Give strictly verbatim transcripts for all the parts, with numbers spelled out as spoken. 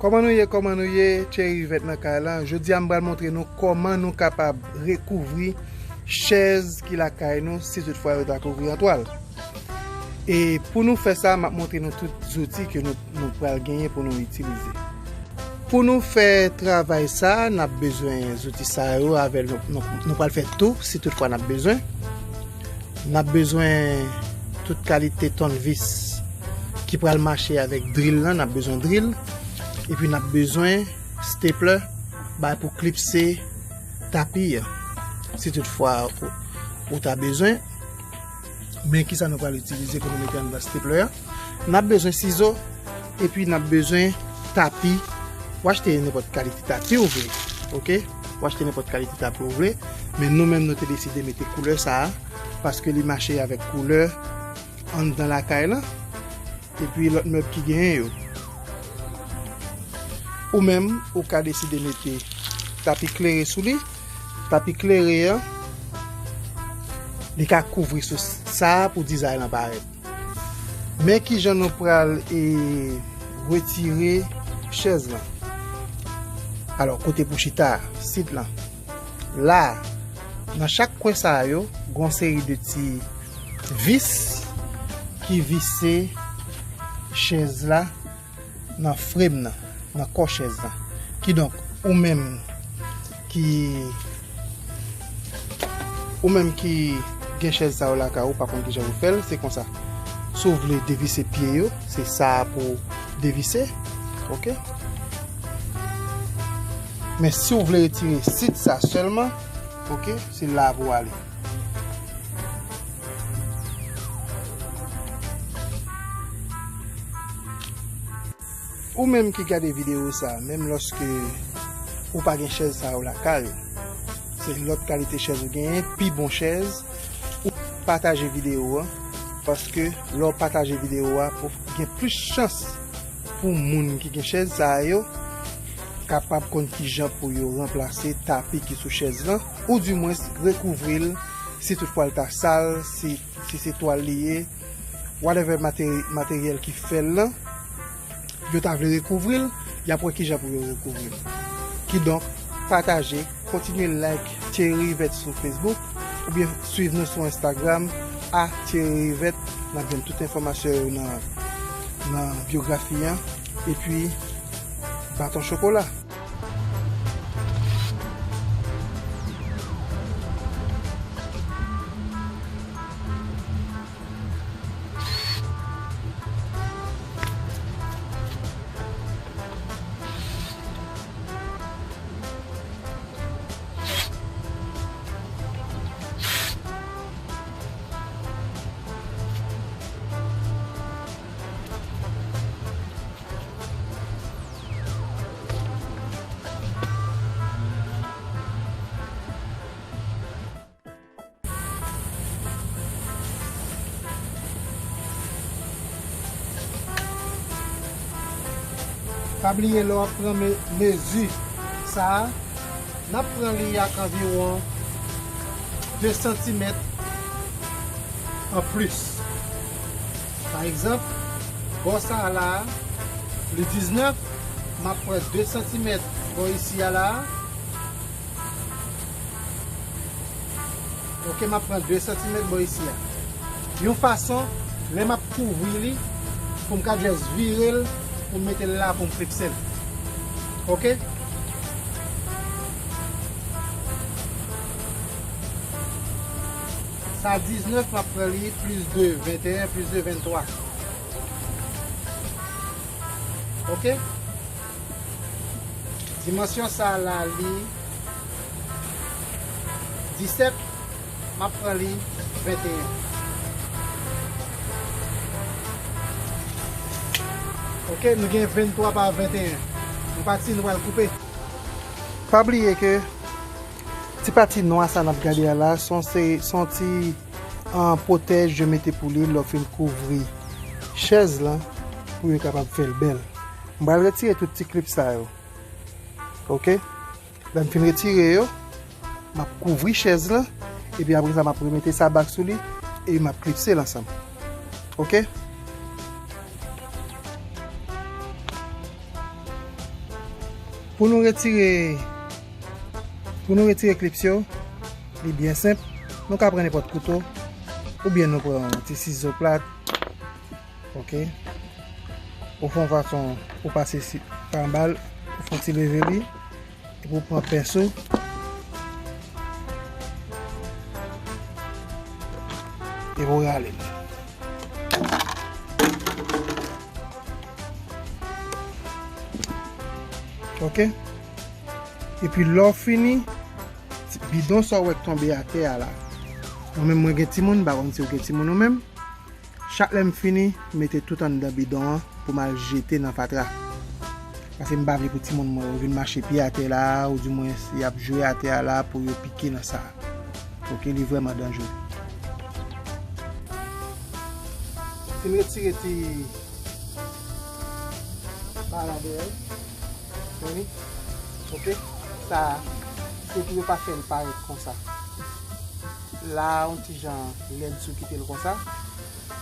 Kòman nou ye, kòman nou ye? Thierry Vivette nan kay la. Jodi a, m pral montre nou kòman nou kapab rekouvri chèz ki lakay nou, si toutfwa yo ta kouvri an twal. E pou nou fè sa, m ap montre nou tout zouti ke nou, nou pral genyen pou nou itilize. Pou nou fè travay sa, n ap bezwen zouti sa yo avè nou, nou, nou pral fè tou, si toutfwa n ap bezwen. N ap bezwen tout kalite tournevis ki pral mache avèk dril lan, n ap bezwen dril. Epi n ap bezwen stapler, bay pou klipse tapi a, si toutfwa ou, ou ta bezwen. Men kisa nou pral itilize pou nou mete anndan stapler a? N ap bezwen sizo, epi n ap bezwen tapi. Ou achte nenpòt kalite tapi ou vle, oke? Ou achte nenpòt kalite tapi ou vle, men nou menm nou te deside mete koulè sa a, paske li mache avèk koulè anndan lakay lan, epi lòt mèb ki genyen yo. Ou menm, ou ka deside mete tapi klere sou li. Tapi klere an, li ka kouvri sou sa a pou dizay lan parèt. Men kijan nou pral, e, retire chèz lan. Alò, kote pou chita, sit lan. La, nan chak kwen sa yo, gon seri de ti vis ki vise chèz la nan frame nan, nan kò chèz la. Kidonk, ou menm ki, ou menm ki gen chèz sa yo lakay ou, pa konn kijan pou fè l, se konsa. Si w vle devise pye yo, se sa a pou devise, oke? Men si w vle retire sit sa sèlman, oke, se la pou w ale. Ou menm ki gade videyo sa, menm lòske ou pa gen chèz sa yo lakay ou, se lòt kalite chèz ou genyen, pi bon chèz, ou pataje videyo an, paske lè w pataje videyo a, ou gen plis chans pou moun ki gen chèz sa yo kapab konn kijan pou yo ranplase tapi ki sou chèz lan, oudimwens rekouvri l si toutfwa l ta sal, si, si se twal li ye, whatever materi-, materyèl ki fè l lan, yo ta vle rekouvri l, y ap wè kijan pou yo rekouvri l. Kidonk, pataje, kontinye like Thierry Rivette sou Facebook, oubyen swiv nou sou Instagram, a Thierry Rivette. N ap jwenn tout enfòmasyon yo nan, nan byografi an. Epi, baton chokola. Pa bliye lè w ap pran me-, mezi sa a, n ap pran li ak anviwon de santimèt an plis. Pa egzanp, bò sa a la a, li diznèf, m ap pran de santimèt bò isi a la a. Oke, m ap pran de santimèt bò isi a. Yon fason, lè m ap kouvri li, pou m ka just vire l, pou m mete l la, pou m fikse l. Oke? Sa diznèf, m ap pran li plis de venteyen, plis de venntwa. Oke? Dimansyon sa a la, li disèt, m ap pran li venteyen. Oke, nou gen venntwa pa venteyen. Nou pati, nou pral koupe. Pa bliye ke ti pati nwa sa n ap gade a la, se yon se, se yon ti, ah, pwotèj yo mete pou li lè w fin kouvri chèz lan pou yo kapab fè l bèl. M pral retire tout ti klip sa yo. Oke? Lè m fin retire yo, m ap kouvri chèz lan, epi apre sa, m ap remete sa bak sou li, e m ap klipse l ansanm. Oke? Pou nou retire, pou nou retire klips yo, li byen senp. Nou ka pran nenpòt kouto, oubyen nou pran yon ti sizo plat. Ok. Ou fè yon fason, ou pase si, pa anba l, ou fè yon ti leve li, epi ou pran pens ou, epi ou rale l. Ok. Epi lè w fini, ti bidon sa w wè k tonbe atè a la. Mwen menm mwen gen timoun, m pa konn si w gen timoun ou menm. Chak lè m fini, m mete tout anndan bidon an pou m al jete nan fatra. Paske m pa vle pou timoun mwen yo vin mache pye atè la, oudimwens y ap jwe atè a la pou yo pike nan sa. Ok, li vrèman danjere. Si m retire ti bagay la dèyè l. Tande? Ok? Sa, se pou yo pa fè l parèt konsa. La, yon ti jan lèd si w kite l konsa.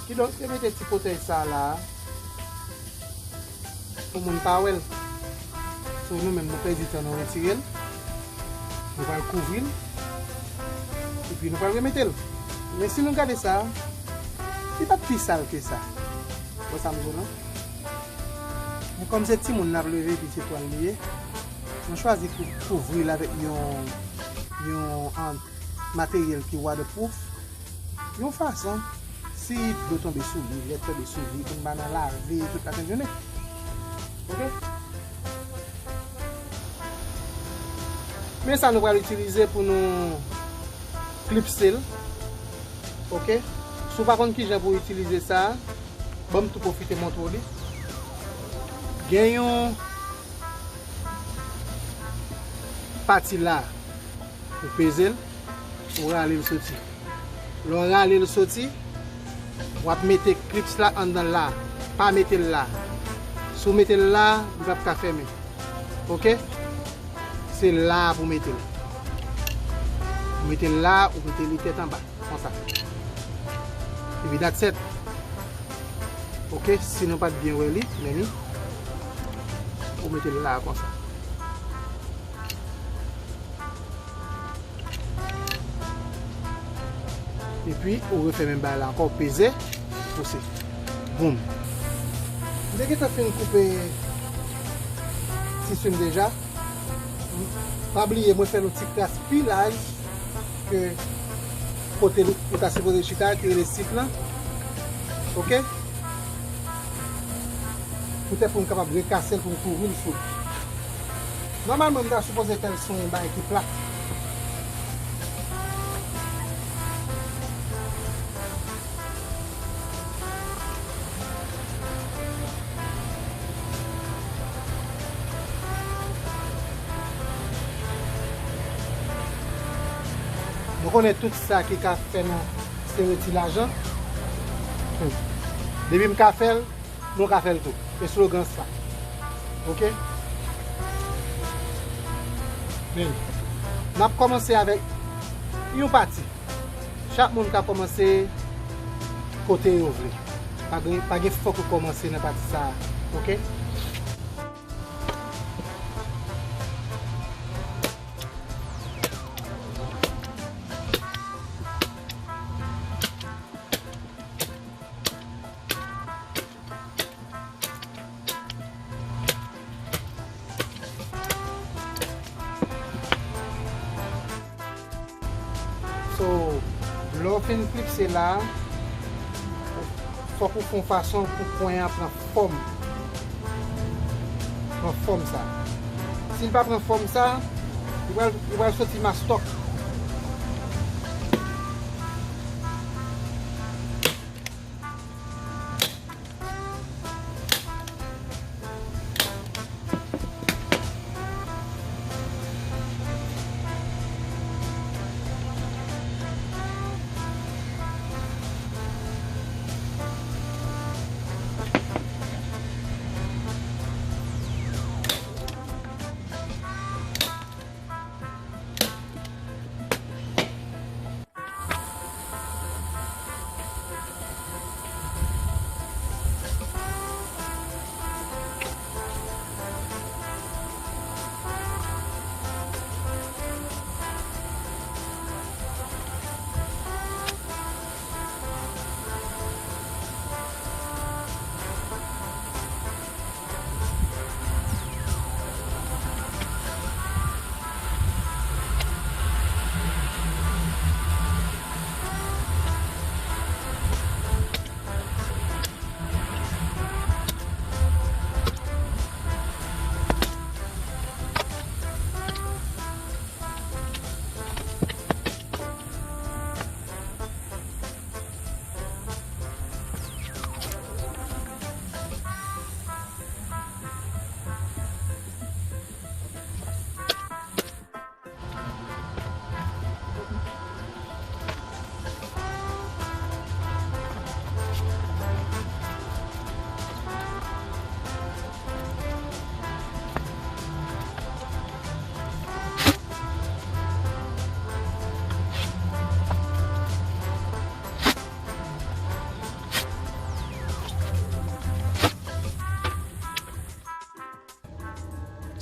Kidonk, yo mete ti pwotèj sa la pou moun pa wè l. So, nou menm, nou pèdi tan, nou retire l. Nou pral kouvri l. Epi nou pral remete l. Men si nou gade sa, li pa t pi sal ke sa. Wè sa m di w lan? Men kòm se timoun n ap leve epi se twal li ye, nou chwazi kou-, kouvri l avèk yon, yon, an, materyèl ki waterproof. Yon fason, si dlo tonbe sou li, lèt tonbe sou li, pou n pa nan lave tout lafen jounen. Ok? Men sa nou pral itilize pou nou klipse l. Ok? Si w pa konn kijan pou w itilize sa, ban m tou pwofite montre w li. Gen yon pati la, ou peze l, ou rale l soti. Lè w rale l soti, w ap mete klips la anndan la. Pa mete l la. Si w mete l la, li p ap ka fèmen. Ok? Se la pou mete l. Ou mete l la, ou mete li tèt anba, konsa. Epi that's it. Ok, si nou pa t byen wè li, men li, ou mete l la konsa. Epi, ou refèmen bagay la ankò, ou peze, pouse. Boum. M te gentan fin koupe tisi m deja. Pa bliye, mwen fè l yon ti kras pi laj ke kote l, ou ta sipoze chita, ki rele sip lan. Ok? Poutèt pou m kapab rekase l, pou m kouvri l sou. Nòmalman, m ta sipoze fè l sou yon bagay ki plat. Nou konnen tout sa ki ka fè nou se reti lajan. Hmm. Depi m ka fè l, nou ka fè l tou. Eslogan sa. Ok? Men, n ap kòmanse avèk yon pati. Chak moun ka kòmanse kote yo vle. Pa gen, pa gen fòk ou kòmanse nan pati sa a. Ok? So, lè w fin klipse la, fòk ou fè yon fason pou kwen an pran fòm. Pran fòm sa. Si l pa pran fòm sa, li pral, li pral soti mastòk.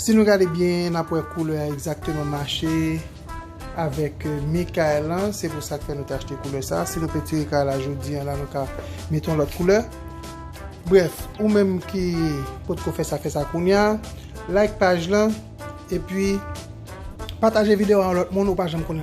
Si nou gade byen, n ap wè koulè a egzakteman mache avèk Michael lan. Se pou sa k fè nou te achte koulè sa. Si nou petire kay la jodi an la, nou ka mete yon lòt koulè. Brèf, ou menm ki potko fè sa, fè sa kounye a. Like paj lan. Epi pataje videyo a yon lòt moun, ou pa janm konnen.